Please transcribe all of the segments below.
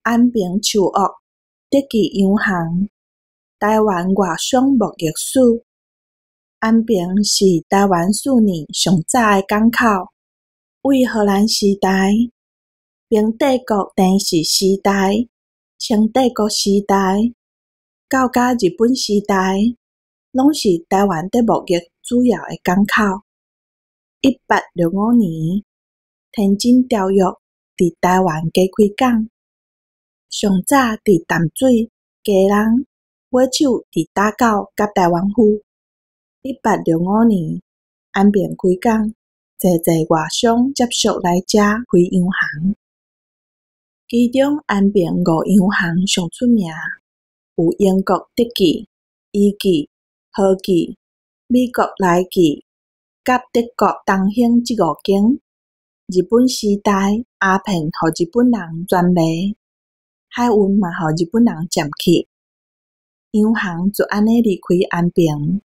安平樹屋、德記洋行、臺灣外商貿易史。安平是臺灣四年上早的港口，對荷蘭時代、明帝國鄭氏時代、清帝國時代，到甲日本時代，攏是臺灣佇貿易主要的港口。1865年，天津條約佇臺灣加開港，上早佇淡水、基隆，尾手佇打狗佮臺灣府。1865年，安平開港，濟濟外商接續來遮開洋行。其中安平五洋行上出名，有英國德記、意記、荷記、美國來記佮德國東興這五間。日本時代，鴉片予日本人專賣，海運嘛予日本人佔去。洋行就按呢離開安平，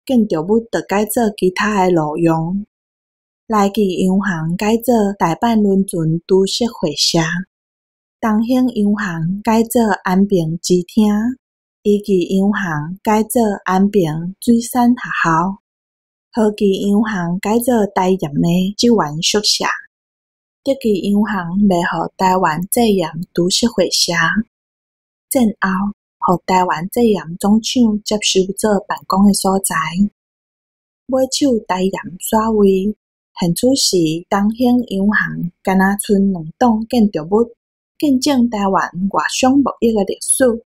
建築物就改做其他的路用。來記洋行改做大阪輪船株式會社，東興洋行改做安平支廳，意記洋行改做安平水產學校，荷記洋行改做台鹽的職員宿舍，德記洋行賣予臺灣製鹽株式會社，戰後予臺灣製鹽總廠接收做辦公的所在。尾手台鹽徙位，現此時東興洋行敢若賰兩棟建築物，見證臺灣外商貿易的歷史。